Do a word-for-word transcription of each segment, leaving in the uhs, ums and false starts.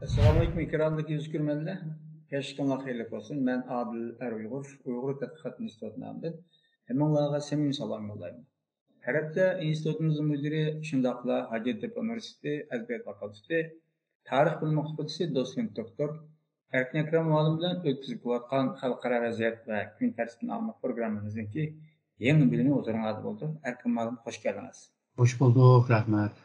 ئەسسالامۇئەلەيكۇم، ئېكرانلىق يۈز كۆرۈرمەنلەر. كەچلىكىڭلار خەيرلىك بولسۇن. مەن ئادىل ئەر ئۇيغۇر، ئۇيغۇر تەتقىقات ئىنستىتۇتى نامىدىن ھەممىڭلارغا سەمىمىي سالام يوللايمەن. ھەر ھەپتە ئىنستىتۇتىمىزنىڭ مۇدىرى، شۇنداقلا ھاجەتتېپە ئۇنىۋېرسىتېتى ئەدەبىيات فاكۇلتېتى تارىخ بۆلۈمى ئوقۇتقۇچىسى، دوتسېنت دوكتور ئەركىن ئەكرەم مۇئەللىم بىلەن ئۆتكۈزۈپ كېلىۋاتقان خەلقئارا ۋەزىيەت ۋە كۈن تەرتىپىنى ئاڭلاپ پروگراممىمىزنىڭكى يېڭى بۆلۈمى ھۇزۇرۇڭلاردا بولىدۇ. ئەركىن مۇئەللىم، خوش كەلدىڭىز. خوش بولدۇق، رەھمەت.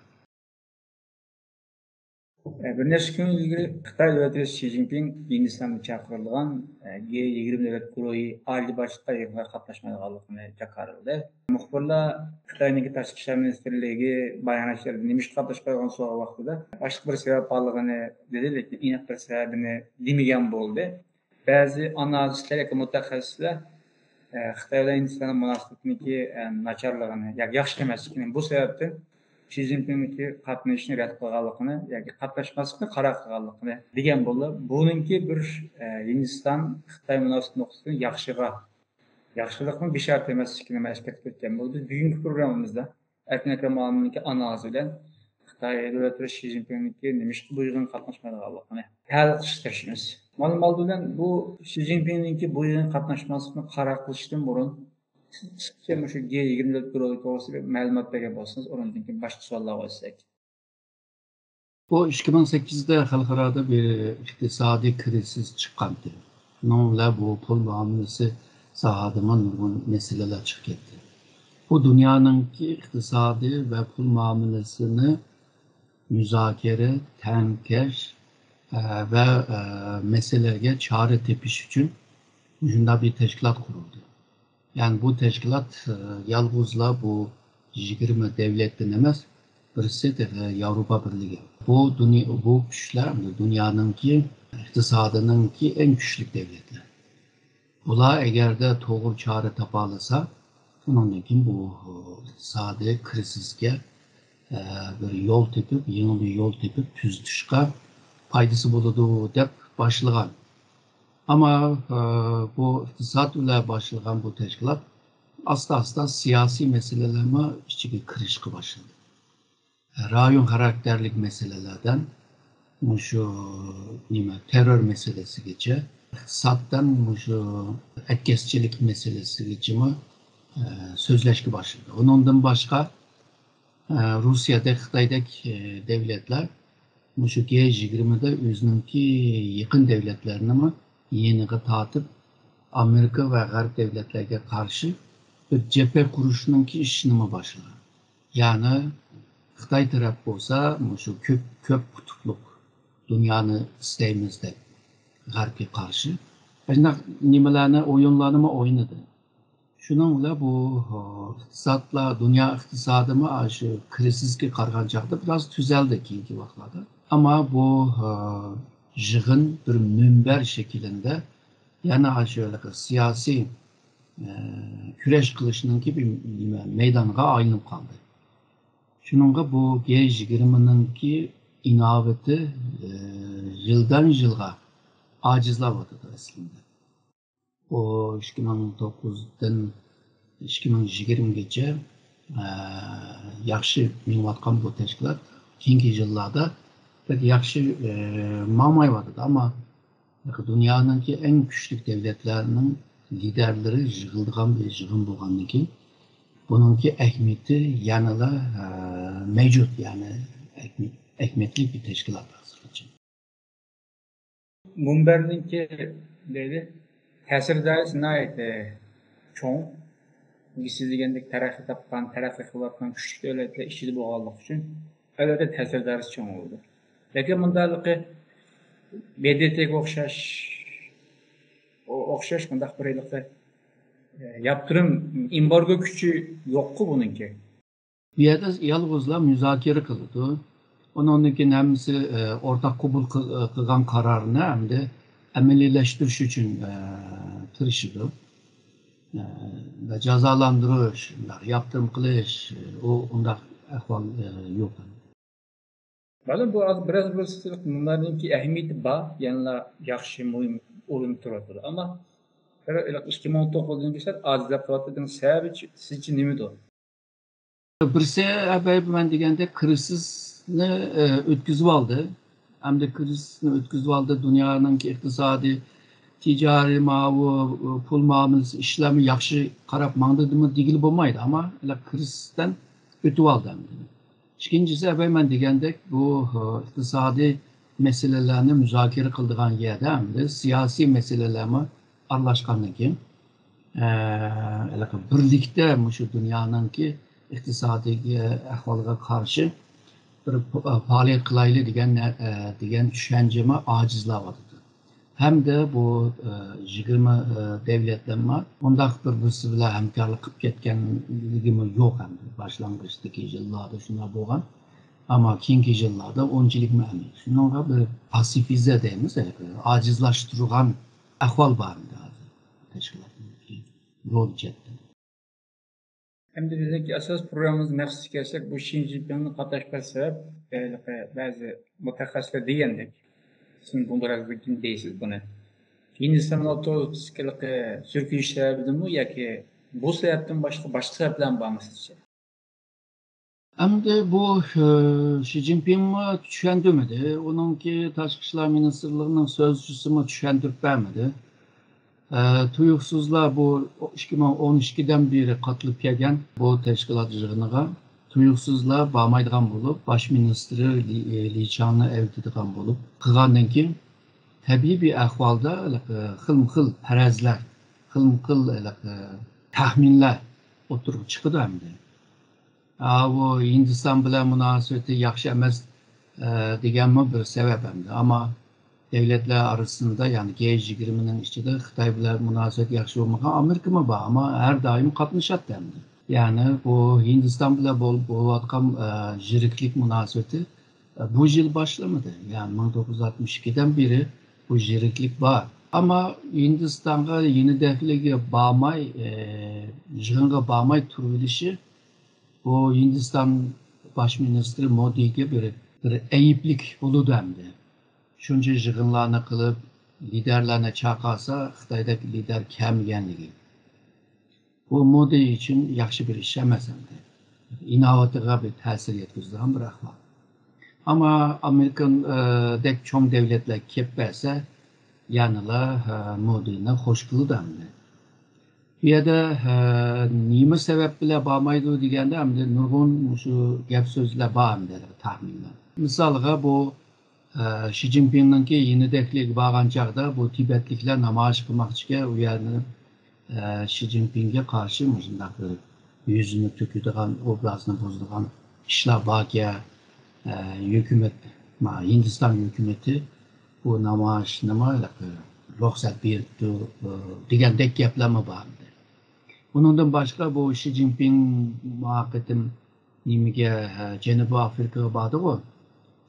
بىر نەچچە كۈن ئىلگىرى خىتاي دۆلەت رەئىسى شى جىنپىڭ ھىندىستاندا چاقىرىلغان، ئە، جى يىگىرمە دۆلەت گۇرۇھى ئالىي باش خىتاي يىغىنىغا قاتناشمايدىغانلىقىنى جاكارلىدى. مۇخبىرلار خىتاينىڭكى تاشقى ئىشلار مىنىستىرلىكى باياناتچىلىرىدىن نېمىشقا قاتناشمايدىغان سورىغان ۋاقتىدا باشقا بىر سەۋەب بارلىقىنى دېدى، لېكىن ئېنىق بىر سەۋەبىنى دېمىگەن بولدى. بەزى ئانالىزچىلار ياكى مۇتەخەسسىسلەر، ئە، خىتاي بىلەن ھىندىستاننىڭ مۇناسىۋىتىنىڭكى، ئە، ناچارلىقىنى ياكى ياخشى ئەمەسلىكىنى، بۇ سەۋەبتىن شى جىنپىڭنىڭكى قاتنىشىشنى رەت قىلغانلىقىنى ياكى قاتناشماسلىقنى قارار قىلغانلىقىنى دېگەن بولدى. بۇنىڭكى بىر، ئە، ھىندىستان خىتاي مۇناسىۋىتى نۇقتىسىدىن ياخشىغا، ياخشىلىقنىڭ بىشارىتى ئەمەسلىكىنى مەن ئەسكەرتىپ ئۆتكەن بولدۇم. بۈگۈنكى پروگراممىمىزدا ئەركىن ئەكرەم مۇئەللىمنىڭكى ئانالىزى بىلەن خىتاي دۆلەت رەئىسى شى جىنپىڭنىڭكى نېمىشقا بۇ يىغىنغا قاتناشمايدىغانلىقىنى تەھلىل قىلىشقا تىرىشىمىز. مۇئەللىم ئالدى بىلەن بۇ شى جىنپىڭنىڭكى بۇ يىغىنغا قاتناشماسلىقنى قارار قىلىشتىن بۇرۇن، قىسقىچە مۇشۇ جى يىگىرمە دۆلەت گۇرۇھى توغرىسىدا بىر مەلۇمات بەرگەن بولسىڭىز، ئۇنىڭدىن كېيىن باشقا سوئاللارغا ئۆتسەك. بۇ ئىككى مىڭ سەككىزدە خەلقئارادا بىر ئىقتىسادىي كىرىزىس چىققانىدى. شۇنىڭ بىلەن بۇ پۇل مۇئامىلىسى ساھەدىمۇ نۇرغۇن مەسىلىلەر چىقىپ كەتتى. بۇ دۇنيانىڭكى ئىقتىسادى ۋە پۇل مۇئامىلىسىنى مۇزاكىرە، تەڭكەش، ئە، ۋە، ئە، مەسىلىلەرگە چارە تېپىش ئۈچۈن مۇشۇنداق بىر تەشكىلات قۇرۇلدى. يەنى بۇ تەشكىلات، ئە، يالغۇزلا بۇ يىگىرمە دەۋلەتتىن ئەمەس، بىرسى تېخى ياۋروپا بىرلىكى. بۇ دۇنيا، بۇ كۈچلەر دۇنيانىڭكى ئىقتىسادىنىڭكى ئەڭ كۈچلۈك دەۋلەتلەر. بۇلار ئەگەردە توغرا چارە تاپالىسا، شۇنىڭدىن كېيىن بۇ ئىقتىسادىي كىرىزىسكە، ئە، بىر يول تېپىپ، يېڭى بىر يول تېپىپ تۈزىتىشقا پايدىسى بولىدۇ دەپ باشلىغان. ئەمما، ئە، بۇ ئىقتىساد بىلەن باشلىغان بۇ تەشكىلات ئاستا-ئاستا سىياسىي مەسىلىلەرمۇ ئىچىگە كىرىشكە باشلىدى. رايون خاراكتېرلىك مەسىلىلەردىن مۇشۇ نېمە، تېررور مەسىلىسىگىچە، ئىقتىسادتىن مۇشۇ ئەتكەسچىلىك مەسىلىسىگىچىمۇ، ئە، سۆزلەشكە باشلىدى. ئۇنىڭدىن باشقا، ئە، روسىيەدەك، خىتايدەك، ئە، دەۋلەتلەر مۇشۇ جى يىگىرمىدە ئۆزىنىڭكى يېقىن دەۋلەتلىرىنىمۇ يېنىغا تارتىپ، ئامېرىكا ۋە غەرب دەۋلەتلەرگە قارشى بىر جەبھە قۇرۇشنىڭكى ئىشىنىمۇ باشلىغان. يەنى خىتاي تەرەپ بولسا مۇشۇ كۆپ، كۆپ قۇتۇپلۇق دۇنيانى ئىستەيمىز دەپ غەربكە قارشى. ئاشۇنداق نېمىلەرنى، ئويۇنلارنىمۇ ئوينىدى. شۇنىڭ بىلەن بۇ، ئىقتىسادلار، دۇنيا ئىقتىسادىمۇ شۇ كىرىزىسكە قارىغان چاغدا بىراز تۈزەلدى كېيىنكى ۋاقىتلاردا. ئەمما بۇ، يىغىن بىر مۇنبەر شەكلىدە يەنە ئاشۇ ھېلىقى سىياسىي، ئە، كۈرەش قىلىشنىڭكى بىر نېمە، مەيدانغا ئايلىنىپ قالدى. شۇنىڭغا بۇ جى يىگىرمىنىڭكى ئىناۋىتى، ئە، يىلدان يىلغا ئاجىزلاۋاتىدۇ ئەسلىدە. بۇ ئىككى مىڭ توققۇزدىن ئىككى مىڭ يىگىرمىگىچە، ئە، ياخشى مېڭىۋاتقان بۇ تەشكىلات كېيىنكى يىللاردا بەك ياخشى، ئە، ماڭمايۋاتىدۇ. ئەمما دۇنيانىڭكى ئەڭ كۈچلۈك دەۋلەتلەرنىڭ لىدەرلىرى يىغىلىدىغان بىر يىغىن بولغاندىن كېيىن، بۇنىڭكى ئەھمىيىتى يەنىلا، ئە، مەۋجۇت، يەنى ئەھمىيەت-، ئەھمىيەتلىك بىر تەشكىلات ھازىرغىچە. مۇنبەرنىڭكى دەيدۇ، تەسىر دائىرىسى ناھايىتى چوڭ. چۈنكى سىز دېگەندەك تەرەققىي تاپقان، تەرەققىي قىلىۋاتقان كۈچلۈك دۆلەتلەر ئىچىدە بولغانلىقى ئۈچۈن، ئەلۋەتتە تەسىر دائىرىسى چوڭ بولىدۇ. لېكىن مۇنداقلىقى، ب د ت گە ئوخشاش، ئو-، ئوخشاش مۇنداق بىر ھېلىقى، ئە، ياپتۇرۇم، ئېمبارگو كۈچى يوققۇ بۇنىڭكى. بۇ يەردە يالغۇزلا مۇزاكىرە قىلىدۇ. ئۇنىڭدىن كېيىن ھەممىسى، ئە، ئورتاق قوبۇل قىل-، قىلغان قارارنى ئەمدى ئەمەلىيلەشتۈرۈش ئۈچۈن، ئە، تىرىشىدۇ. ئە، ۋە جازالاندۇرۇش، ياپتۇرۇم قىلىش، ئۇ ئۇنداق ئەھۋال، ئە، يوق. مەلۇم، بۇ ھازىر بىراز بولسا مۇنبەرنىڭكى ئەھمىيىتى بار، يەنىلا ياخشى، مۇھىم ئورۇندا تۇرۇۋاتىدۇ. ئەمما ئىككى مىڭ توققۇزدىن كېيىن سەل ئاجىزلاپ قېلىۋاتىدۇ دېگەن سەۋەبى سىزچە نېمىدۇ؟ بىرسى، ئەبەي، مەن دېگەندەك، كىرىزىسنى، ئە، ئۆتكۈزۈۋالدى. ئەمدى كىرىزىسنى ئۆتكۈزۈۋالدى، دۇنيانىڭكى ئىقتىسادىي، تىجارىي ماۋۇ، پۇل مۇئامىلىسى ئىشلارمۇ ياخشى قاراپ ماڭدى دېمە-، دېگىلى بولمايدۇ. ئەمما كىرىزىستىن ئۆتۈۋالدى ئەمدى. ئىككىنچىسى، ئەۋەي مەن دېگەندەك، بۇ، ئىقتىسادىي مەسىلىلەرنى مۇزاكىرە قىلىدىغان يەردە ئەمدى سىياسىي مەسىلىلەرمۇ ئارىلاشقاندىن كېيىن، ئە، ھېلىقى بىرلىكتە مۇشۇ دۇنيانىڭكى ئىقتىسادىي ئەھۋالىغا قارشى بىر پائالىيەت قىلايلى دېگەن، ئە، دېگەن چۈشەنچىمۇ ئاجىزلاۋاتىدۇ. ھەمدە بۇ، ئە، يىگىرمە، ئە، دەۋلەتلەرمۇ ئۇنداق بىر-بىرسى بىلەن ھەمكارلىق قىلىپ كەتكەنلىكىمۇ يوق ئەمدى. باشلانغۇچتىكى يىللاردا شۇنداق بولغان. ئەمما كېيىنكى يىللاردا ئۇنچىلىكمۇ ئەمەس. شۇنىڭغا بىر پاسسىفىزە دەيمىز، ئاجىزلاشتۇرغان ئەھۋال بار ئەمدى ھازىر تەشكىلاتنىڭكى رولى جەھەتتىن. ئەمدى بىزنىڭكى ئاساسىي پروگراممىمىزغا مەخسۇس كەلسەك، بۇ شى جىنپىڭنى قاتناشقان سەۋەب، ھېلىقى بەزى مۇتەخەسسىسلەر دېگەندەك، سىز بۇ بىرازدىن كېيىن دەيسىز بۇنى. ھىندىستان ئوتتۇرىسىدىكى سۈركىلىش سەۋەبىدىنمۇ ياكى بۇ سەۋەبتىن باشقا، باشقا سەۋەبلەرمۇ بارمۇ سىزچە؟ ئەمدى بۇ، ئى، شى جىنپىڭمۇ چۈشەندۈرمىدى. ئۇنىڭكى تاشقى ئىشلار مىنىستىرلىقىنىڭ سۆزچىسىمۇ چۈشەندۈرۈپ بەرمىدى. ئى، تۇيۇقسىزلا بۇ ئىككى مىڭ ئون ئىككىدىن بېرى قاتنىشىپ كەلگەن بۇ تەشكىلات يىغىنىغا تۇيۇقسىزلا بارمايدىغان بولۇپ، باش مىنىستىرى لى، لى چاڭنى ئەۋېتىدىغان بولۇپ قىلغاندىن كېيىن، تەبىئىي بىر ئەھۋالدا، ئى، خىلمۇ خىل پەرەزلەر، خىلمۇ خىل، ئى، تەخمىنلەر ئوتتۇرىغا چىقىدۇ ئەمدى. ئاۋۇ ھىندىستان بىلەن مۇناسىۋىتى ياخشى ئەمەس، ئە، دېگەنمۇ بىر سەۋەب ئەمدى. ئەمما دۆلەتلەر ئارىسىدا، يەنى جى يىگىرمىنىڭ ئىچىدە خىتاي بىلەن مۇناسىۋەت ياخشى بولمىغان ئامېرىكىمۇ بار، ئەمما ھەر دائىم قاتنىشاتتى ئەمدى. يەنى بۇ ھىندىستان بىلەن بول-، بولۇۋاتقان، ئە، يىرىكلىك مۇناسىۋىتى، ئە، بۇ يىل باشلىمىدى. يەنى مىڭ توققۇز يۈز ئاتمىش ئىككىدىن بېرى بۇ يىرىكلىك بار. ئەمما ھىندىستانغا يېنىدەكلىككە بارماي، ئە، يىغىنغا بارماي تۇرۇۋېلىشى بۇ ھىندىستان باش مىنىستىرى مودىگە بىر، بىر ئەيىبلىك بولىدۇ ئەمدى. شۇنچە يىغىنلارنى قىلىپ، لىدەرلەرنى چاقىرسا، خىتايدەك لىدەر كەلمىگەنلىكى. بۇ مودى ئۈچۈن ياخشى بىر ئىش ئەمەس ئەمدى. ئىناۋىتىغا بىر تەسىر يەتكۈزىدىغان بىر ئەھۋال. ئەمما ئامېرىكان، ئە، دەك چوڭ دۆلەتلەر كېلىپ بەرسە، يەنىلا، ئە، مودىنى خوش قىلىدۇ ئەمدى. بۇ يەردە، ئە، نېمە سەۋەب بىلەن بارمايدۇ دېگەندە، ئەمدى نۇرغۇن مۇشۇ گەپ سۆزلەر بار ئەمدى، تەخمىنلەر. مىسالغا بۇ، ئە، شى جىنپىڭنىڭكى يېنىدەكلىكىگە بارغان چاغدا بۇ تىبەتلىكلەر نامايىش قىلماقچىكەن، ئۇ يەرنى، ئە، شى جىنپىڭگە قارشى مۇشۇنداق بىر يۈزىنى تۆكىدىغان، ئوبرازىنى بۇزىدىغان ئىشلار باركەن، ئە، ھۆكۈمەت، ما، ھىندىستان ھۆكۈمىتى بۇ نامايىشنىمۇ رۇخسەت بېرىپتۇ، ئە، دېگەندەك گەپلەرمۇ بار ئىدى. ئۇنىڭدىن باشقا بۇ شى جىنپىڭ ما قېتىم نېمىگە، ئە، جەنۇبىي ئافرىقىغا باردىغۇ.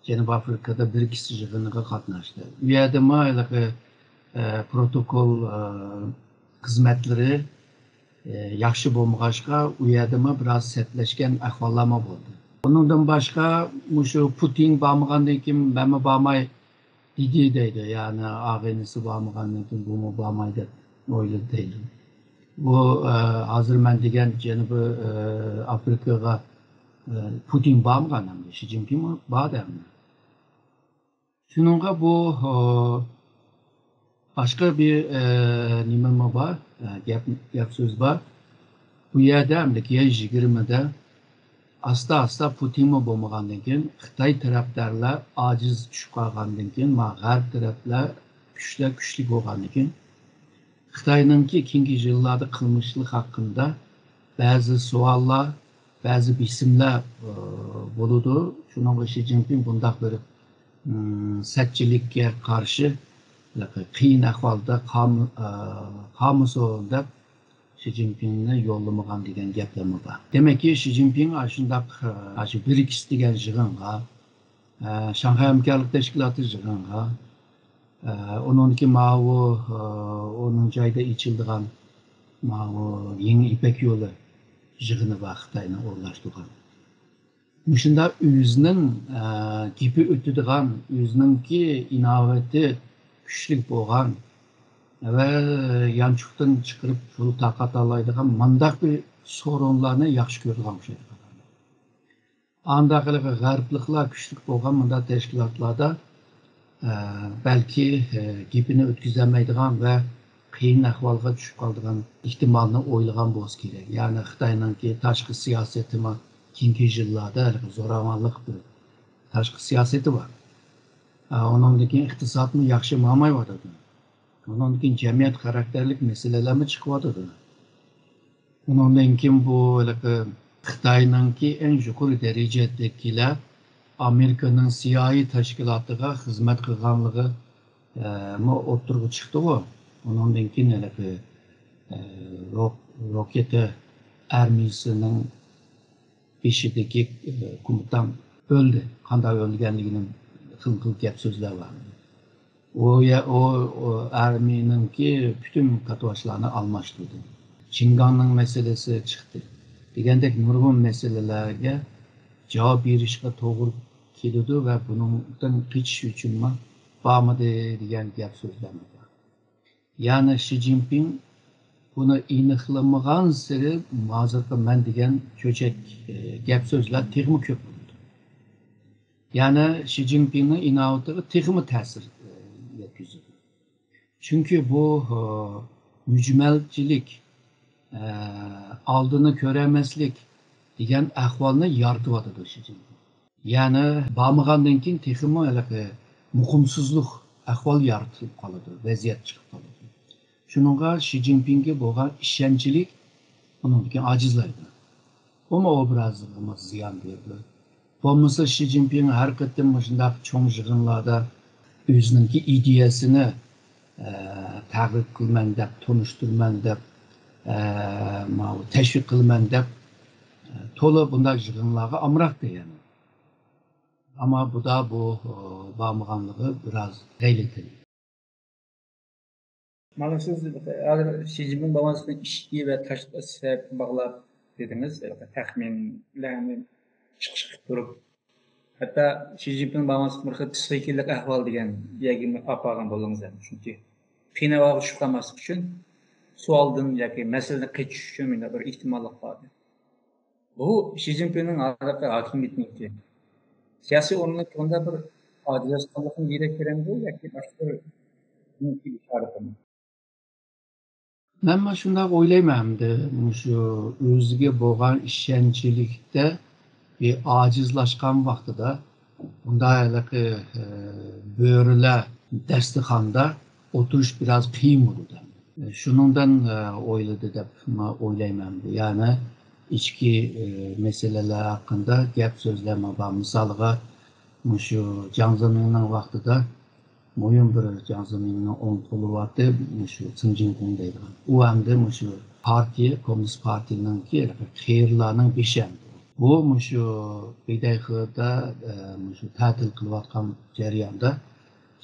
جەنۇبىي ئافرىقىدا برىكس يىغىنىغا قاتناشتى. ئۇ يەردىمۇ ھېلىقى، ئە، پروتوكول، ئە، خىزمەتلىرى، ئە، ياخشى بولمىغاچقا، ئۇ يەردىمۇ بىراز سەتلەشكەن ئەھۋاللارمۇ بولدى. ئۇنىڭدىن باشقا، مۇشۇ پۇتىن بارمىغاندىن كېيىن، مەنمۇ بارماي دېدى دەيدۇ. يەنى ئاغىنىسى بارمىغاندىن كېيىن، بۇمۇ بارماي دەپ ئويلىدى دەيدۇ. بۇ، ئە، ھازىر مەن دېگەن جەنۇبىي، ئە، ئافرىقىغا، ئە، پۇتىن بارمىغان ئەمدى، شى جىنپىڭ بار ئەمدى. شۇنىڭغا بۇ، ئە، باشقا بىر، ئە، نېمىمۇ بار، ئە، گەپ، گەپ سۆز بار. بۇ يەردە ئەمدى جى يىگىرمىدە ئاستا-ئاستا پۇتىنمۇ بولمىغاندىن كېيىن، خىتاي تەرەپدارلار ئاجىز چۈشۈپ قالغاندىن كېيىن، ما غەرب تەرەپلەر كۈچلەر كۈچلۈك بولغاندىن كېيىن، خىتاينىڭكى كېيىنكى يىللاردا قىلمىشلىق ھەققىدە بەزى سوئاللار، بەزى بېسىملار، ئى، بولىدۇ. شۇنىڭغا شى جىنپىڭ بۇنداق بىر، ئىم، سەتچىلىككە قارشى قىيىن ئەھۋالدا قالم-، ئى، قالمىسۇن دەپ، شى جىنپىڭنى يوللىمىغان دېگەن گەپلەرمۇ بار. دېمەككى، شى جىنپىڭ ئاشۇنداق، ئاشۇ برىكس دېگەن يىغىنغا، شاڭخەي ھەمكارلىق تەشكىلاتى يىغىنغا، ئۇنىڭدىكى ماۋۇ، ئونىنچى ئايدا ئېچىلىدىغان ماۋۇ يېڭى يىپەك يولى يىغىنى بار خىتاينىڭ ئورۇنلاشتۇرغان. مۇشۇنداق ئۆزىنىڭ، ئە، گېپى ئۆتىدىغان، ئۆزىنىڭكى ئىناۋىتى كۈچلۈك بولغان ۋە يانچۇقتىن چىقىرىپ پۇل تارقىتالايدىغان مانداق بىر سورۇنلارنى ياخشى كۆرىدىغان ئوخشايدۇ. ئانداق ھېلىقى غەربلىكلار كۈچلۈك بولغان مۇنداق تەشكىلاتلاردا ئە، بەلكى، ئە، گېپىنى ئۆتكۈزەلمەيدىغان ۋە قىيىن ئەھۋالغا چۈشۈپ قالىدىغان ئېھتىمالنى ئويلىغان بولسا كېرەك. يەنى خىتاينىڭكى تاشقى سىياسىتىمۇ كېيىنكى يىللاردا ھېلىقى زوراۋانلىق بىر تاشقى سىياسىتى بار. ئە، ئۇنىڭدىن كېيىن ئىقتىسادمۇ ياخشى ماڭمايۋاتىدۇ. ئۇنىڭدىن كېيىن جەمئىيەت خاراكتېرلىك مەسىلىلەرمۇ چىقىۋاتىدۇ. ئۇنىڭدىن كېيىن بۇ ھېلىقى خىتاينىڭكى ئەڭ يۇقىرى دەرىجىدىكىلەر ئامېرىكىنىڭ سىيائىي تەشكىلاتىغا خىزمەت قىلغانلىقى، ئە، مۇ ئوتتۇرىغا چىقتىغۇ. ئۇنىڭدىن كېيىن ھېلىقى، ئە، روك-، روكېتا ئارمىيىسىنىڭ بېشىدىكى، ئە، كوماندان ئۆلدى. قانداق ئۆلگەنلىكىنى خىل خىل گەپ سۆزلەر بار. ئۇ يە-، ئۇ، ئۇ ئارمىيىنىڭكى پۈتۈن كاتۋاچلارنى ئالماشتۇردى. شىنجاڭنىڭ مەسىلىسى چىقتى. دېگەندەك نۇرغۇن مەسىلىلەرگە جاۋاب بېرىشقا توغرا كېلىدۇ ۋە بۇنىڭدىن قېچىش ئۈچۈنمۇ بارمىدى دېگەن گەپ سۆزلەرمۇ بار. يەنى شى جىنپىڭ بۇنى ئېنىقلىمىغانسېرى ھازىرقى مەن دېگەن چۆچەك، ئە، گەپ سۆزلەر تېخىمۇ كۆپ بولىدۇ. يەنى شى جىنپىڭنىڭ ئىناۋىتىغا تېخىمۇ تەسىر، ئە، يەتكۈزىدۇ. چۈنكى بۇ، ئە، مۈجمەلچىلىك، ئە، ئالدىنى كۆرەلمەسلىك دېگەن ئەھۋالنى يارىتىۋاتىدۇ شى جىنپىڭ. يەنى بارمىغاندىن كېيىن تېخىمۇ ھېلىقى مۇقىمسىزلىق ئەھۋال يارىتىلىپ قالىدۇ، ۋەزىيەت چىقىپ قالىدۇ. شۇنىڭغا شى جىنپىڭگە بولغان ئىشەنچلىك ئۇنىڭدىن كېيىن ئاجىزلايدۇ. بۇمۇ ئوبرازىغىمۇ زىيان بېرىدۇ. بولمىسا شى جىنپىڭ ھەر قېتىم مۇشۇنداق چوڭ يىغىنلاردا ئۆزىنىڭكى ئىدىيەسىنى، ئە، تەرغىب قىلىمەن دەپ، تونۇشتۇرىمەن دەپ، ئە، ماۋۇ تەشۋىق قىلىمەن دەپ، ئە، تولا بۇنداق يىغىنلارغا ئامراقتى يەنى. ئەمما بۇدا بۇ، ئە، بارمىغانلىقى بىراز غەيرىي. مانا سىز ھازىر شى جىنپىڭ بولماسلىقىنىڭ ئىچكى ۋە تاشقى سەۋەبكە باغلاپ دېدىڭىز، تەخمىنلەرنى چىقىش قىلىپ تۇرۇپ، ھەتتا شى جىنپىڭ بولماسلىق بىر خىل پسىخىكىلىق ئەھۋال دېگەن يەرگىمۇ ئاپارغان بولدىڭىز ھەم. چۈنكى قىيىن ئەھۋالغا چۈشۈپ قالماسلىق ئۈچۈن سوئالدىن ياكى مەسىلىدىن قېچىش ئۈچۈن مۇنداق بىر ئېھتىماللىق بار ئىدى. بۇ شى جىنپىڭنىڭ ھازىرقى ھاكىمىيىتىنىڭكى سىياسىي ئورنىنىڭ كۆڭلىدە بىر ئاجىزلاشقانلىقىنى دېرەك بېرەمدۇ ياكى باشقا بىر ئىشارىتىمۇ؟ مەنمۇ شۇنداق ئويلايمەن ئەمدى، مۇشۇ ئۆزىگە بولغان ئىشەنچلىكتە بىر ئاجىزلاشقان ۋاقتىدا بۇنداق ھېلىقى، ئە، بۆرىلەر دەستىخاندا ئولتۇرۇش بىراز قىيىن بولىدۇ. شۇنىڭدىن، ئە، ئويلىدى دەپ ئويلايمەن. يەنى ئىچكى، ئە، مەسىلىلەر ھەققىدە گەپ سۆزلەرمۇ بار. مىسالغا، مۇشۇ جياڭ زېمىننىڭ ۋاقتىدا مۇھىم بىر جياڭ زېمىننىڭ ئوڭ قولى بارتى، مۇشۇ سىن جىنپىڭ دەيدىغان. ئۇ ئەمدى مۇشۇ پارتىيە، كوممۇنىست پارتىيىنىڭكى قېرىلارنىڭ بېشى ئەمدى. بۇ مۇشۇ بېيدەيخېدا، ئە، مۇشۇ تەتىل قىلىۋاتقان جەرياندا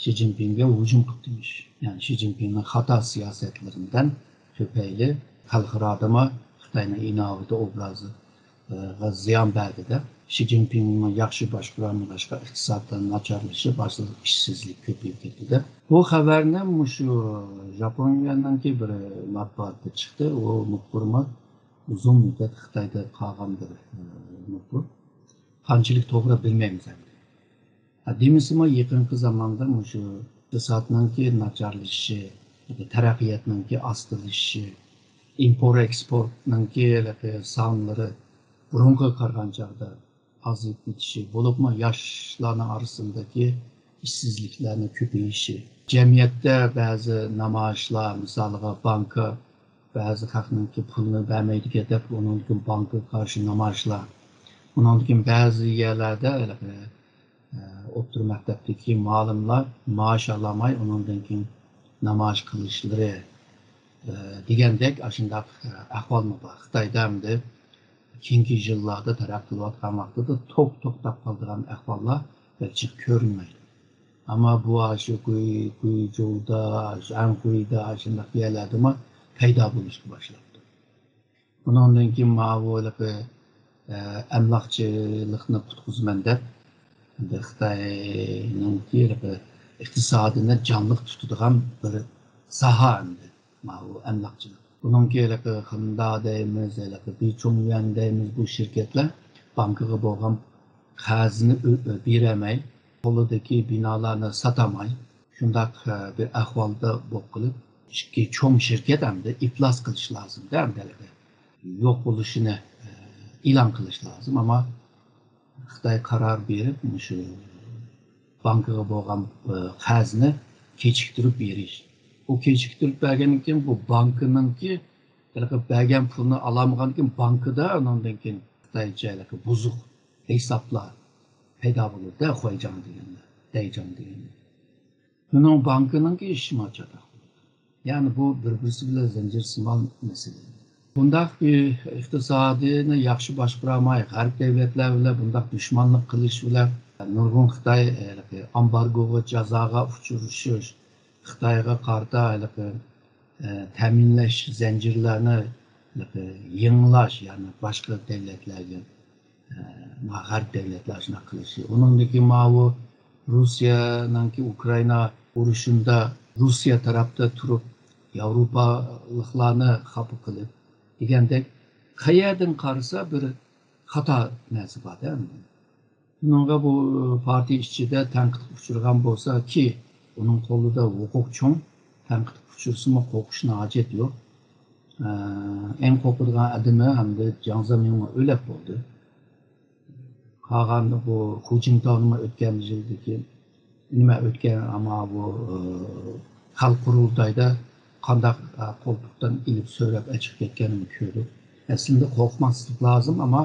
شى جىنپىڭگە ھۇجۇم قىپتىمىش. يەنى شى جىنپىڭنىڭ خاتا سىياسەتلىرىدىن تۈپەيلى خەلقئارادىمۇ خىتاينىڭ ئىناۋىتى ئوبرازىغا زىيان بەردى دەپ، شى جىنپىڭمۇ ياخشى باشقۇرالمىغاچقا، ئىقتىسادتا ناچارلىشىپ، ئىشسىزلىك كۆپىيىپ كەتتى دەپ. بۇ خەۋەرنى مۇشۇ ژاپونىيەنىڭكى بىر مەتبۇئاتى چىقتى. ئۇ مۇخبىرمۇ ئۇزۇن مۇددەت خىتايدا قالغان بىر، ئە، مۇخبىر. قانچىلىك توغرا بىلمەيمىز ئەمدى. ھە، دېمىسىمۇ يېقىنقى زاماندا مۇشۇ ئىقتىسادنىڭكى ناچارلىشىشى، تەرەققىياتنىڭكى ئاستىلىشىشى، ئىمپورت ئېكسپورتنىڭكى ھېلىقى سانلىرى بۇرۇنقىغا قارىغان چاغدا ئازىيىپ كېتىشى، بولۇپمۇ ياشلارنىڭ ئارىسىدىكى ئىشسىزلىكلەرنىڭ كۆپىيىشى، جەمئىيەتتە بەزى نامايىشلار، مىسالىغا بانكا بەزى خەقنىڭكى پۇلىنى بەرمەيدىكەن دەپ، ئۇنىڭدىن كېيىن بانكىغا قارشى نامايىشلار، ئۇنىڭدىن كېيىن بەزى يەرلەردە ھېلىقى، ئە، ئوتتۇرا مەكتەپتىكى مۇئەللىملەر مائاش ئالالماي، ئۇنىڭدىن كېيىن نامايىش قىلىشلىرى، ئە، دېگەندەك ئاشۇنداق، ئە، ئەھۋالمۇ بار. خىتايدا ئەمدى كېيىنكى يىللاردا تەرەققىي قىلىۋاتقان ۋاقتىدا توك توختاپ قالىدىغان ئەھۋاللار بەك جىق كۆرۈنمەيدۇ. ئەمما بۇ ئاشۇ گۇي-، گۇيجۇدا، ئاشۇ ئەنخۇيدا، ئاشۇنداق يەرلەردىمۇ پەيدا بولۇشقا باشلاپتۇ. ئۇنىڭدىن كېيىن ماۋۇ ھېلىقى، ئە، ئەملاقچىلىقنى قۇتقۇزىمەن دەپ، ئەمدى خىتاينىڭكى ھېلىقى ئىقتىسادىنى جانلىق تۇتىدىغان بىر ساھە ئەمدى ماۋۇ ئەملاقچىلىق. بۇنىڭكى ھېلىقى خېندا دەيمىز، ھېلىقى بىچۇڭيۈەن دەيمىز، بۇ شىركەتلەر بانكىغا بولغان قەرزىنى ئۆ-، ئۆ-، بېرەلمەي، قولىدىكى بىنالارنى ساتالماي، شۇنداق، ئە، بىر ئەھۋالدا بولۇپ قېلىپ، ئىككى چوڭ شىركەت ئەمدى ئىپلاس قىلىش لازىمدا، ئەمدى يوق بولۇشىنى، ئە، ئېلان قىلىش لازىم. ئەمما خىتاي قارار بېرىپ، مۇشۇ بانكىغا بولغان، ئە، قەرزنى كېچىكتۈرۈپ بېرىش. ئۇ كېچىكتۈرۈپ بەرگەندىن كېيىن، بۇ بانكىنىڭكى ھېلىقى بەرگەن پۇلنى ئالالمىغاندىن كېيىن، بانكىدا ئۇنىڭدىن كېيىن خىتايچە ھېلىقى بۇزۇق ھېسابلار پەيدا بولىدۇ، خۇيجاڭ دېگەندە، دەيجاڭ دېگەندە. بۇنىڭ بانكىنىڭكى ئىشىمۇ چاتاق بولىدۇ. يەنى بۇ بىر-بىرسى بىلەن زەنجىرسىمان مەسىلە. بۇنداق بىر ئىقتىسادىنى ياخشى باشقۇرالماي، غەرب دۆلەتلەر بىلەن بۇنداق دۈشمانلىق قىلىش بىلەن نۇرغۇن خىتاي، ھېلىقى ئامبارگوغا، جازاغا ئۇچرىشىش، خىتايغا قارىتا ھېلىقى، ئە، تەمىنلەش زەنجىرلەرنى ھېلىقى يېڭىلاش، يەنى باشقا دۆلەتلەرگە، ئە، غەرب دۆلەتلەر شۇنداق قىلىشى. ئۇنىڭدىن كېيىن ماۋۇ روسىيەنىڭكى ئۇكرائىنا ئۇرۇشىندا روسىيە تەرەپتە تۇرۇپ، ياۋروپالىقلارنى خاپا قىلىپ دېگەندەك، قەيەردىن قارىسا بىر خاتا نەرسە بار-دە. شۇنىڭغا بۇ پارتىيە ئىچىدە تەنقىدكە ئۇچرىغان بولسا، كى، ئۇنىڭ قولىدا ھوقۇق چوڭ، تەنقىدكە ئۇچرىسىمۇ قورقۇشنىڭ ھاجەت يوق. ئە، ئەڭ قورقىدىغان ئادىمى ئەمدى جياڭ زېمىڭمۇ ئۆلۈپ بولدى. قالغان بۇ خۇ جىنتاۋنىمۇ ئۆتكەن يىلدىكى نېمە ئۆتكەن، ئەمما بۇ، ئە، خەلق قۇرۇلتايدا قانداق، ئە، قولتۇقتىن ئېلىپ سۆرەپ ئېچىپ كەتكەننى كۆردۇق. ئەسلىدە قورقماسلىق لازىم، ئەمما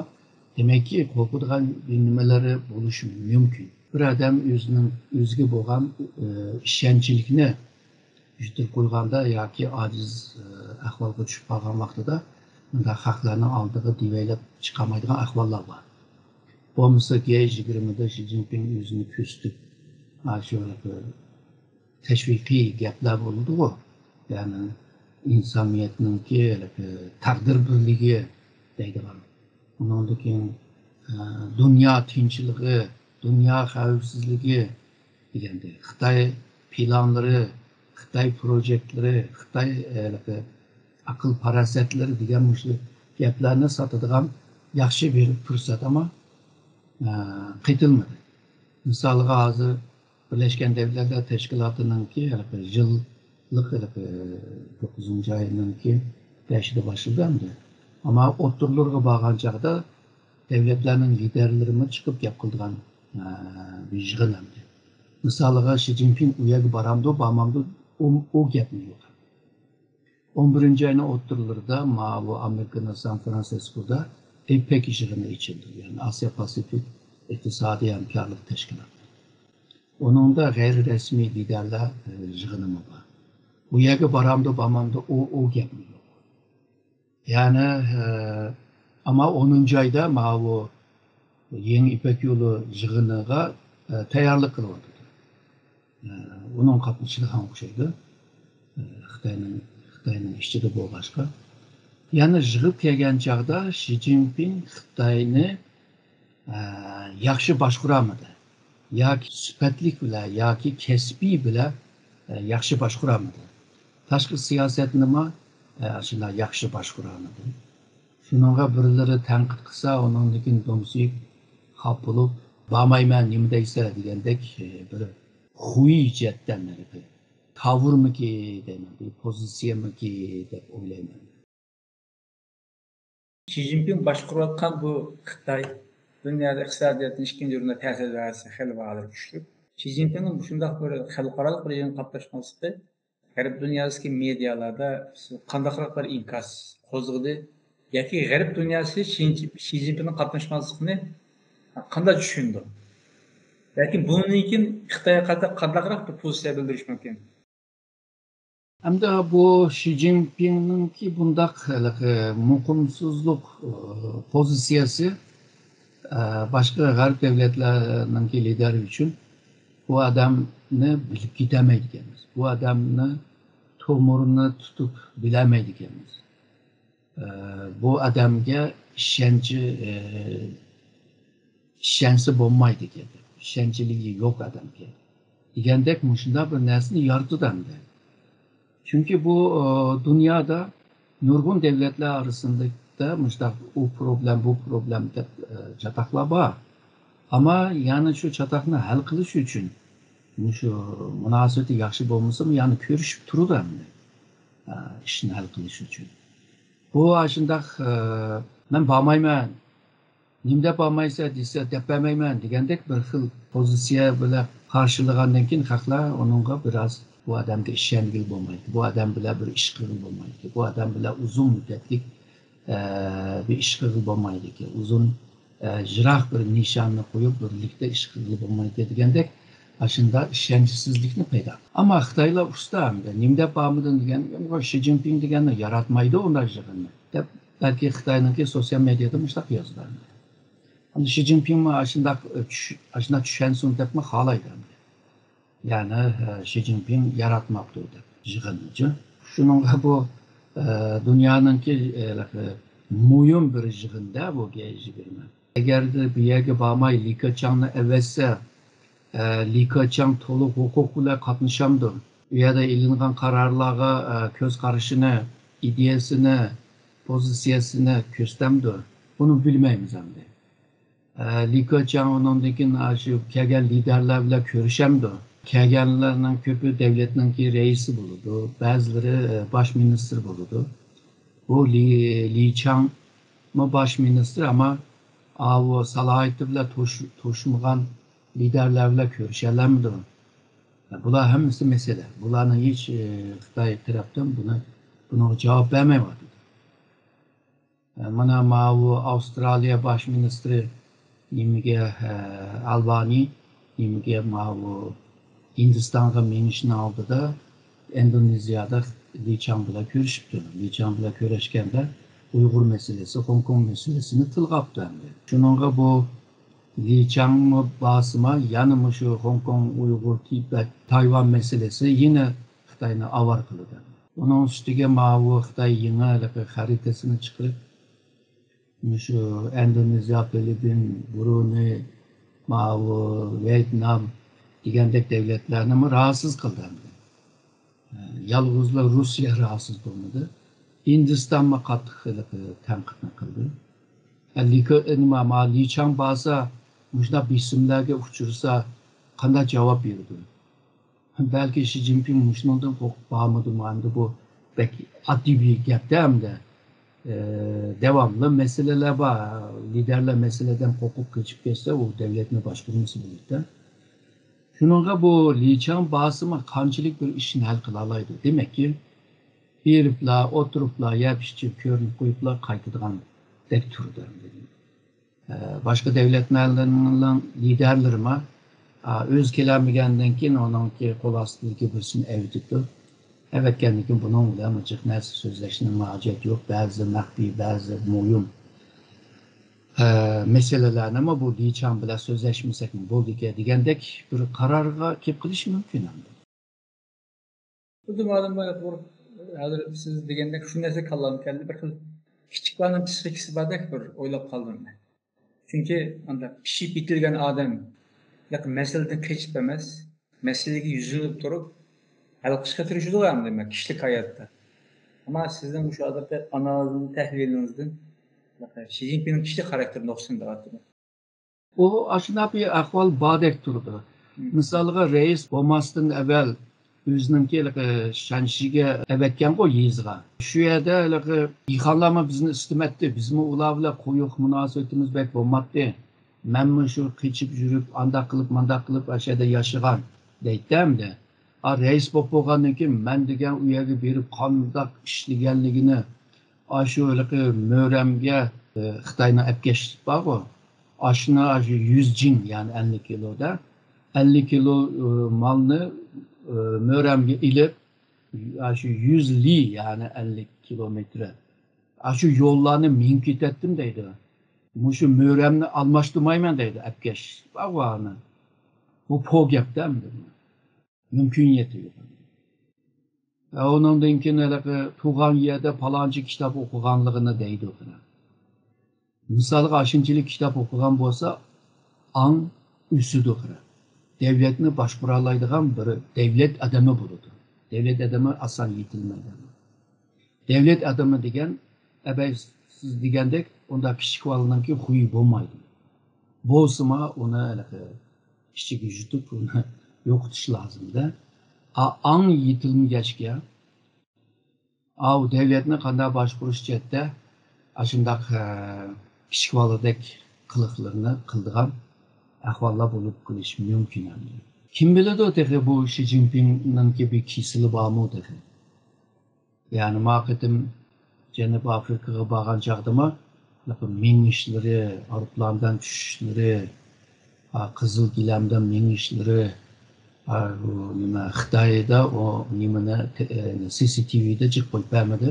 دېمەككى، قورقىدىغان بىر نېمىلىرى بولۇشى مۇمكىن. بىر ئادەم ئۆزىنىڭ، ئۆزىگە بولغان، ئە، ئىشەنچلىكنى يىتىرىپ قويغاندا ياكى ئاجىز، ئە، ئەھۋالغا چۈشۈپ قالغان ۋاقتىدا مۇنداق خەقلەرنىڭ ئالدىغا دېۋەيلەپ چىقالمايدىغان ئەھۋاللار بار. بولمىسا، گەي يىگىرمىدە شى جىنپىڭ ئۆزىنى كۆرسىتىپ، ئاشۇ بىر تەشۋىقىي گەپلەر بولىدىغۇ، يەنى ئىنسانىيەتنىڭكى، ئە، تەقدىر بىرلىكى دەيدىغان. ئۇنىڭدىن كېيىن، ئە، دۇنيا تىنچلىقى، دۇنيا خەۋپسىزلىكى دېگەندەك، خىتاي پىلانلىرى، خىتاي پروژېكتلىرى، خىتاي، ئە، ھېلىقى ئەقىل پاراسەتلىرى دېگەن مۇشۇ گەپلەرنى ساتىدىغان ياخشى بىر پۇرسەت، ئەمما، ئە، قېتىلمىدى. مىسالىغا، ھازىر بىرلەشكەن دۆلەتلەر تەشكىلاتىنىڭكى ھېلىقى يىللىق ھېلىقى توققۇزىنچى ئاينىڭكى بەشىدە باشلىدى ئەمدى. ئەمما ئوتتۇرىلىرىغا بارغان چاغدا دۆلەتلەرنىڭ لىدەرلىرىمۇ چىقىپ گەپ قىلىدىغان، ئە، بىر يىغىن ئەمدى. مىسالىغا، شى جىنپىڭ ئۇ يەرگە بارامدۇ، بارمامدۇ، ئۇ، ئۇ گەپمۇ يوق. ئون بىرىنچى ئاينىڭ ئوتتۇرىلىرىدا ماۋۇ ئامېرىكىنىڭ سان فرانسىسكودا ئېپېك يىغىنى ئېچىلدى، يەنى ئاسىيا پاسىفىك ئىقتىسادىي ھەمكارلىق تەشكىلاتى. ئۇنىڭدا غەيرىي رەسمىي لىدەرلەر، ئە، يىغىنىمۇ بار. ئۇ يەرگە بارامدۇ، بارمامدۇ، ئۇ، ئۇ گەپمۇ يوق. يەنى، ئە، ئەمما ئونىنچى ئايدا ماۋۇ يېڭى يىپەك يولى يىغىنىغا، ئە، تەييارلىق قىلىۋاتىدۇ. ئە، ئۇنىڭ قاتنىشىدىغان ئوخشايدۇ. ئە، خىتاينىڭ، خىتاينىڭ ئىچىدە بولغاچقا. يەنى يىغىپ كەلگەن چاغدا شى جىنپىڭ خىتاينى، ئە، ياخشى باشقۇرالمىدى. ياكى سۈپەتلىك بىلەن، ياكى كەسپىي بىلەن، ئە، ياخشى باشقۇرالمىدى. تاشقى سىياسەتنىمۇ، ئە، شۇنداق ياخشى باشقۇرالمىدى. شۇنىڭغا بىرلىرى تەنقىد قىلسا، ئۇنىڭدىن كېيىن دومسىيىپ، خاپا بولۇپ، بارمايمەن، نېمە دەيسەن دېگەندەك، ئە، بىر خۇي جەتتەن ھېلىقى تاۋۇرمىكى دەيمەن، بىر پوزىتسىيەمىكى دەپ ئويلايمەن. شى جىنپىڭ باشقۇرۇۋاتقان بۇ خىتاي دۇنيادا ئىقتىسادىيەتنىڭ ئىككىنچى ئورۇندا تەسىر دائىرىسى خېلى ۋاقىتلىك كۈچلۈك. شى جىنپىڭنىڭ مۇشۇنداق بىر خەلقئارالىق بىر يىغىنغا قاتناشماسلىقى غەرب دۇنياسىدىكى مېدىيالاردا قانداقراق بىر ئىنكاس قوزغىدى؟ ياكى غەرب دۇنياسى شى جىنپىڭنىڭ قاتناشماسلىقىنى قانداق چۈشىنىدۇ؟ ياكى بۇندىن كېيىن خىتايغا قارىتا قانداقراق بىر پوزىتسىيە بىلدۈرۈش مۇمكىن؟ ئەمدى بۇ شى جىنپىڭنىڭكى بۇنداق ھېلىقى مۇقىمسىزلىق، ئى، پوزىتسىيەسى، ئە، باشقا غەرب دۆلەتلەرنىڭكى لىدېرى ئۈچۈن بۇ ئادەمنى بىلىپ كېتەلمەيدىكەنمىز. بۇ ئادەمنى تومۇرىنى تۇتۇپ بىلەلمەيدىكەنمىز. ئە، بۇ ئادەمگە ئىشەنچى، ئە، ئىشەنسە بولمايدىكەن، ئىشەنچلىكى يوق ئادەمگە دېگەندەك مۇشۇنداق بىر نەرسىنى يارىتىدۇ ئەمدى. چۈنكى بۇ، ئە، دۇنيادا نۇرغۇن دۆلەتلەر ئارىسىدا مۇشۇنداق ئۇ پروبلېم، بۇ پروبلېم دەپ، ئە، چاتاقلار بار. ئەمما يەنە شۇ چاتاقنى ھەل قىلىش ئۈچۈن، شۇ مۇناسىۋىتى ياخشى بولمىسىمۇ، يەنە كۆرۈشۈپ تۇرىدۇ ئەمدى، ئىشنى ھەل قىلىش ئۈچۈن. بۇ ئاشۇنداق، مەن بارمايمەن، نېمە دەپ بارمايسەن دېسە، دەپ بەرمەيمەن دېگەندەك بىر خىل پوزىتسىيە بىلەن قارشىلىغاندىن كېيىن، خەقلەر ئۇنىڭغا بىراز، بۇ ئادەمگە ئىشەنگىلى بولمايدۇ، بۇ ئادەم بىلەن بىر ئىش قىلغىلى بولمايدۇ، بۇ ئادەم بىلەن ئۇزۇن مۇددەتلىك، ئە، بىر ئىش قىلغىلى بولمايدىكەن، ئۇزۇن، ئە، يىراق بىر نىشاننى قويۇپ، بىرلىكتە ئىش قىلغىلى بولمايدىكەن دېگەندەك ئاشۇنداق ئىشەنچسىزلىكنى پەيدا قىلدى. ئەمما خىتايلار ئۇستا ئەمدى، نېمە دەپ بارمىدىڭ دېگەن، شى جىنپىڭ دېگەننى ياراتمايدۇ ئۇنداق يىغىننى دەپ، بەلكى خىتاينىڭكى سوتسىيال مېدىيادا مۇشۇنداق يازىدۇ. ئەمدى شى جىنپىڭمۇ ئاشۇنداق، ئە، چۈش-، ئاشۇنداق چۈشەنسۇن دەپمۇ خالايدۇ ئەمدى. يەنى، ئە، شى جىنپىڭ ياراتماپتۇ دەپ يىغىننىچۇ. شۇنىڭغا بۇ، ئە، دۇنيانىڭكى، ئە، مۇھىم بىر يىغىندا بۇ جى يىگىرمە. ئەگەردە بۇ يەرگە بارماي لى كېچاڭنى ئەۋەتسە، ئە، لى كېچاڭ تولۇق ھوقۇق بىلەن قاتنىشامدۇ؟ ئۇ يەردە ئېلىنغان قارارلارغا، ئە، كۆز قارىشىنى، ئىدىيەسىنى، پوزىتسىيەسىنى كۆرسىتەمدۇ؟ بۇنى بىلمەيمىز ئەمدى. ئە، لى كېچاڭ ئۇنىڭدىن كېيىن شۇ كەلگەن لىدەرلەر بىلەن كۆرۈشەمدۇ؟ كەلگەنلەرنىڭ كۆپى دەۋلەتنىڭكى رەئىسى بولىدۇ، بەزىلىرى، ئە، باش مىنىستىر بولىدۇ. بۇ لى، لى چاڭمۇ باش مىنىستىر، ئەمما ئاۋۇ سالاھىيىتى بىلەن توش-، توشمىغان لىدەرلەر بىلەن كۆرۈشەلەمدۇ؟ بۇلار ھەممىسى مەسىلە. بۇلارنى ھېچ، ئە، خىتاي تەرەپتىن بۇنى، بۇنىڭغا جاۋاب بەرمەيۋاتىدۇ. مانا ماۋۇ ئاۋسترالىيە باش مىنىستىرى نېمىگە، ئالبانى نېمىگە ماۋۇ ھىندىستانغا مېڭىشنىڭ ئالدىدا ئىندونېزىيەدە لى چاڭ بىلەن كۆرۈشۈپتۇ. لى چاڭ بىلەن كۆرۈشكەندە ئۇيغۇر مەسىلىسى، خوڭكوڭ مەسىلىسىنى تىلغا ئاپتۇ ئەمدى. شۇنىڭغا بۇ لى چاڭمۇ بارسىما يەنە مۇشۇ خوڭكوڭ، ئۇيغۇر، تىبەت، تايۋان مەسىلىسى يەنە خىتاينى ئاۋارە قىلىدۇ. ئۇنىڭ ئۈستىگە ماۋۇ خىتاي يېڭى ھېلىقى خەرىتىسىنى چىقىرىپ، مۇشۇ ئىندونېزىيە، فىلىپپىن، برۇنېي، ماۋۇ ۋيېتنام دېگەندەك دەۋلەتلەرنىمۇ راھەتسىز قىلدى ئەمدى. يالغۇزلا روسىيە راھەتسىز بولمىدى. ھىندىستانمۇ قاتتىق ھېلىقى تەنقىدنى قىلدى. لى كې-، نېمە، ما لى چاڭ بارسا مۇشۇنداق بېسىملەرگە ئۇچرىسا قانداق جاۋاب بېرىدۇ؟ بەلكى شى جىنپىڭ مۇشۇنىڭدىن قورقۇپ بارمىدىمۇ؟ ئەمدى بۇ بەك ئاددىي بىر گەپتە ئەمدى. ئە، داۋاملىق مەسىلىلەر بار. لىدەرلەر مەسىلىدىن قورقۇپ قېچىپ كەتسە، ئۇ دەۋلەتنى باشقۇرمىسا بولىدۇ. شۇنىڭغا بۇ لى چاڭ بارسىمۇ قانچىلىك بىر ئىشنى ھەل قىلالايدۇ؟ دېمەككى، بېرىپلا، ئولتۇرۇپلا، يەپ ئىچىپ، كۆرۈنۈپ قويۇپلا قايتىدىغاندەك تۇرىدۇ. ئە، باشقا دەۋلەتلەرنىڭ لىدەرلىرىمۇ، ئا، ئۆزى كېلەلمىگەندىن كېيىن ئۇنىڭكى قول ئاستىدىكى بىرسىنى ئەۋېتىپتۇ. ئەۋەتكەندىن كېيىن بۇنىڭ بىلەن جىق نەرسە سۆزلەشنىڭ ھاجەت يوق. بەزى مەخپىي، بەزى مۇھىم، ئە، مەسىلىلەرنىمۇ بۇ لى چاڭ بىلەن سۆزلەشمىسەكمۇ بولىدىكەن دېگەندەك بىر قارارغا كېلىپ قېلىشى مۇمكىن ئەمدى. خۇددى مۇئەللىم، بۇ ھازىر سىز دېگەندەك شۇ نەرسە كاللامغا كەلدى. بىر خىل كىچىك بالىنىڭ پسىخىكىسى باردەك بىر ئويلاپ قالدىم مەن. چۈنكى ئانداق پىشىپ يېتىلگەن ئادەم مەسىلىدىن قېچىپ ئەمەس، مەسىلىگە يۈزلىنىپ تۇرۇپ ھەل قىلىشقا تىرىشىدۇ ئەمدى كىشىلىك ھاياتتا. ئەمما سىزنىڭ مۇشۇ ھازىرقى ئانالىزىڭىزدىن، تەھلىلىڭىزدىن شى جىنپىڭنىڭ كىشىلىك خاراكتېرىنى ئۇقسام دەۋاتىمەن. ئۇ ئاشۇنداق بىر ئەھۋال باردەك تۇرىدۇ. مم. مىسالغا، رەئىس بولماستىن ئەۋەل ئۆزىنىڭكى ھېلىقى شەنشىگە ئەۋەتكەنغۇ يېزىغا. شۇ يەردە ھېلىقى دېھقانلارمۇ بىزنى ئىستىمەتتى. بىزمۇ ئۇلار بىلەن قويۇق مۇناسىۋىتىمىز بەك بولماتتى. مەنمۇ شۇ قېچىپ يۈرۈپ، ئانداق قىلىپ، مانداق قىلىپ، ئاشۇ يەردە ياشىغان دەيتتى ئەمدى. ئا، رەئىس بولۇپ بولغاندىن كېيىن مەن دېگەن ئۇ يەرگە بېرىپ قانداق ئىشلىگەنلىكىنى، ئاشۇ ھېلىقى مۆرەمگە، ئى، خىتاينىڭ ئەپكەش بارغۇ، ئاشۇنى ئاشۇ يۈز جىڭ، يەنى ئەللىك كىلودا، ئەللىك كىلو، ئى، مالنى، ئى، مۆرەمگە ئېلىپ، ئاشۇ يۈز لى، يەنى ئەللىك كىلومېتىر، ئاشۇ يوللارنى مېڭىپ كېتەتتىم دەيدۇ. مۇشۇ مۆرەمنى ئالماشتۇرمايمەن دەيدۇ، ئەپكەش بارغۇ ئانى. بۇ پو گەپتە ئەمدى. مۇمكىنىيىتى يوق. ۋە ئۇنىڭدىن كېيىن ھېلىقى تۇغان يەردە پالانچى كىتاب ئوقۇغانلىقىنى دەيدۇ قېنى. مىسالغا، ئاشۇنچىلىك كىتاب ئوقۇغان بولسا، ئاڭ ئۆسىدۇ قېنى. دەۋلەتنى باشقۇرالايدىغان بىر دەۋلەت ئادىمى بولىدۇ. دەۋلەت ئادىمى ئاسان يېتىلمەيدۇ. دەۋلەت ئادىمى دېگەن، ئەبەي سىز دېگەندەك، ئۇنداق كىچىك بالىنىڭكى خۇيى بولمايدۇ. بولسىمۇ ئۇنى ھېلىقى ئىچىگە يۇتۇپ ئۇنى يوقىتىش لازىمدە. ئا-، ئاڭ يېتىلمىگەچكە، ئاۋۇ دەۋلەتنى قانداق باشقۇرۇش جەھەتتە ئاشۇنداق، ئە، كىچىك بالىدەك قىلىقلىرىنى قىلىدىغان ئەھۋاللار بولۇپ قېلىشى مۇمكىن ئەمدى. كىم بىلىدۇ تېخى بۇ شى جىنپىڭنىڭكى بىر كېسىلى بارمۇ تېخى؟ يەنى ما قېتىم جەنۇبىي ئافرىقىغا بارغان چاغدىمۇ مېڭىشلىرى، ئايروپىلاندىن چۈشۈشلىرى، ھا، قىزىل گىلەمدە مېڭىشلىرى، ھا، بۇ نېمە، خىتايدا ئۇ نېمىنى، سى سى تى ۋىدا جىق قويۇپ بەرمىدى.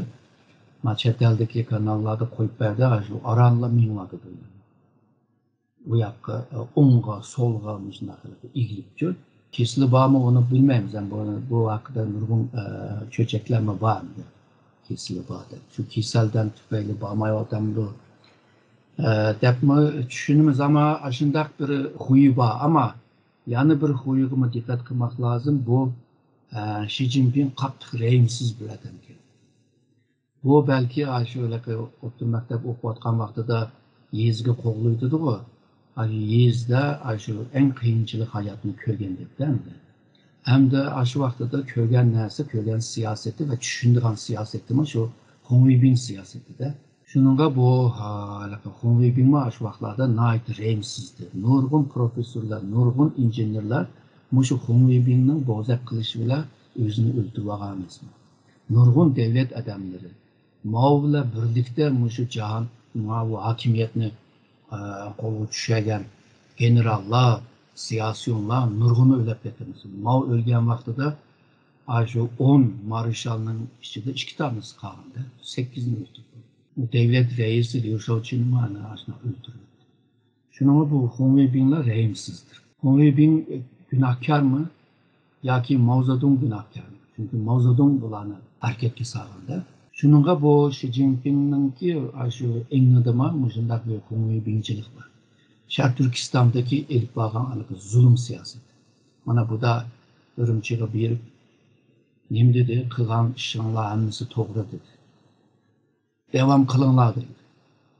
ما چەت ئەلدىكى كاناللاردا قويۇپ بەردى، ھا، شۇ ئارانلا مېڭىۋاتىدۇ. ئۇ ياققا، ئوڭغا، سولغا مۇشۇنداق قىلىپ ئېگىلىپ يۈر. كېسىلى بارمۇ، ئۇنى بىلمەيمىز. بۇ، بۇ ھەققىدە نۇرغۇن، ئە، چۆچەكلەرمۇ بار ئەمدى. كېسىلى بار دەپ. شۇ كېسەلدىن تۈپەيلى بارمايۋاتامدۇ، ئە، دەپمۇ چۈشىنىمىز. ئەمما ئاشۇنداق بىر خۇيى بار. ئەمما يەنە بىر خۇيىغىمۇ دىققەت قىلماق لازىم. بۇ، ئە، شى جىنپىڭ قاتتىق رەھىمسىز بىر ئادەمكەن. بۇ بەلكى ئاشۇ ھېلىقى ئوتتۇرا مەكتەپ ئوقۇۋاتقان ۋاقتىدا يېزىغا قوغلايدىغۇ. ئاشۇ يېزىدا ئاشۇ ئەڭ قىيىنچىلىق ھاياتنى كۆرگەن گەپتە ئەمدى. ئەمدى ئاشۇ ۋاقتىدا كۆرگەن نەرسە، كۆرگەن سىياسىتى ۋە چۈشىنىدىغان سىياسىتىمۇ شۇ خۇڭ ۋېيبىڭ سىياسىتىدە. شۇنىڭغا بۇ، ھا، ھېلىقى خۇڭ ۋېيبىڭمۇ ئاشۇ ۋاقىتلاردا ناھايىتى رەھىمسىزدى. نۇرغۇن پروفېسسورلار، نۇرغۇن ئىنژېنېرلار مۇشۇ خۇڭ ۋېيبىڭنىڭ بوزەك قىلىشى بىلەن ئۆزىنى ئۆلتۈرۈۋالغان ئەمەسمۇ؟ نۇرغۇن دەۋلەت ئادەملىرى، ماۋ بىلەن بىرلىكتە مۇشۇ جاھان، ماۋۇ ھاكىمىيەتنى، ئە، قولغا چۈشۈرگەن گېنېراللار، سىياسىيونلار نۇرغۇنى ئۆلۈپ كەتتى. ماۋ ئۆلگەن ۋاقتىدا ئاشۇ ئون مارشالنىڭ ئىچىدە ئىككى تانىسى قالغاندا، سەككىزنى ئۆلتۈردى. دەۋلەت رەئىسى ليۇ شياۋچىنمۇ ئەنە ئاشۇنداق ئۆلتۈردى. شۇنىڭغا بۇ خۇڭ ۋېيبىڭلار رەھىمسىزدۇر. خۇڭ ۋېيبىڭ، ئە، گۇناھكارمۇ ياكى ماۋزېدۇڭ گۇناھكارمۇ؟ چۈنكى ماۋزېدۇڭ بۇلارنى ھەرىكەتكە سالغاندا. شۇنىڭغا بۇ شى جىنپىڭنىڭكى ئاشۇ ئېڭىدىمۇ مۇشۇنداق بىر خۇڭ ۋېيبىڭچىلىق بار. شەرقىي تۈركىستاندىكى ئېلىپ بارغان ھېلىقى زۇلۇم سىياسىتى. مانا بۇدا ئۈرۈمچىگە بېرىپ نېمە دېدى؟ «قىلغان ئىشىڭلار ھەممىسى توغرا» دېدى. داۋام قىلىڭلار دەيدۇ.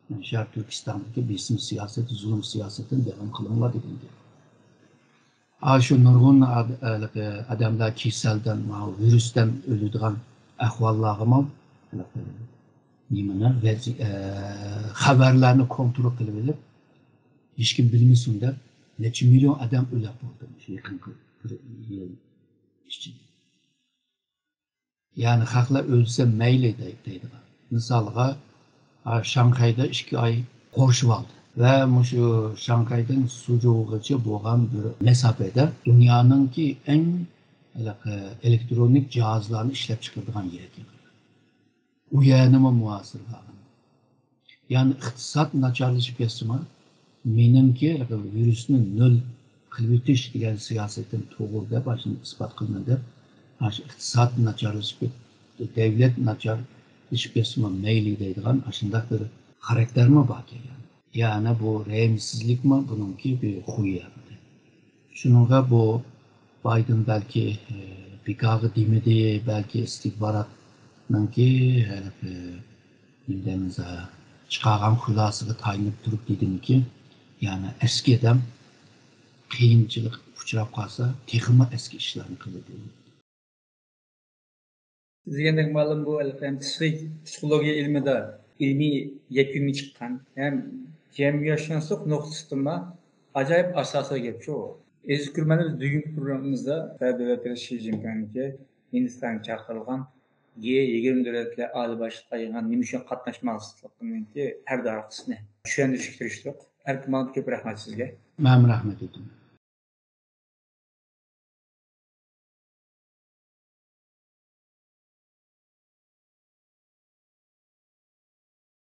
يەنى شەرقىي تۈركىستاندىكى بېسىم سىياسىتى، زۇلۇم سىياسىتىنى داۋام قىلىڭلار دېگەن گەپ. ئاشۇ نۇرغۇن ئاد-، ھېلىقى ئادەملەر كېسەلدىن، ماۋۇ ۋىرۇستىن ئۆلىدىغان ئەھۋاللارغىمۇ ھېلىقى نېمىنى، ۋەزى-، ئە، خەۋەرلەرنى كونترول قىلىۋېلىپ، ھېچكىم بىلمىسۇن دەپ، نەچچە مىليون ئادەم ئۆلۈپ بولدى مۇشۇ يېقىنقى بىر يىل ئىچىدە. يەنى خەقلەر ئۆلسە مەيلى دەي-، دەيدىغان. مىسالغا، ھا، شاڭخەيدە ئىككى ئاي قورشىۋالدى. ۋە مۇشۇ شاڭخەيدىن سۇجۇغىچە بولغان بىر مەساپىدە دۇنيانىڭكى ئەڭ ھېلىقى ئېلېكترونىك جاھازلارنى ئىشلەپ چىقىرىدىغان يەرگە. ئۇ يەرنىمۇ مۇھاسىرە قىلغان. يەنى ئىقتىساد ناچارلىشىپ كەتسىمۇ، مېنىڭكى ۋىرۇسنى نۆل قىلىۋېتىش دېگەن سىياسىتىم توغرا دەپ، ئاشۇنى ئىسپات قىلىمەن دەپ، ئاشۇ ئىقتىساد ناچارلىشىپ كەت-، دەۋلەت ناچارلىشىپ كەتسىمۇ مەيلى دەيدىغان ئاشۇنداق بىر خاراكتېرمۇ باركەن يەنى. يەنى بۇ رەھىمسىزلىكمۇ بۇنىڭكى بىر خۇيى ئەمدى. شۇنىڭغا بۇ بايدېن بەلكى، ئە، بىكارغا دېمىدى، بەلكى ئىستىخباراتنىڭكى، ئە، نېمە دەيمىز، ئە، چىقارغان خۇلاسىگە تايىنىپ تۇرۇپ دېدىمكى، يەنى ئەسكى ئادەم قىيىنچىلىققا ئۇچراپ قالسا، تېخىمۇ ئەسكى ئىشلارنى قىلىدۇ. سىز دېگەندەك مەلۇم، بۇ ھېلىقى ھەم پسىخ-، پسىخولوگىيە ئىلمىدا ئىلمىي يەكۈنگە چىققان ھەم جەمئىيەتشۇناسلىق نۇقتىسىدىنمۇ ئاجايىپ ئاساسىي گەپ شۇ. ئەزىز كۆرۈرمەنلەر، بىز بۈگۈنكى پروگراممىمىزدا خىتاي دۆلەت رەئىسى شى جىنپىڭنىڭكى ھىندىستانغا چاقىرىلغان جى يىگىرمە دۆلەتلەر ئالىي باشلىقلار يىغىنىغا نېمە ئۈچۈن قاتناشماسلىقىنىڭكى پەردە ئارقىسىنى چۈشەندۈرۈشكە تىرىشتۇق. ئەركىن مۇئەللىم، كۆپ رەھمەت سىزگە. مەنمۇ رەھمەت ئېيتىمەن.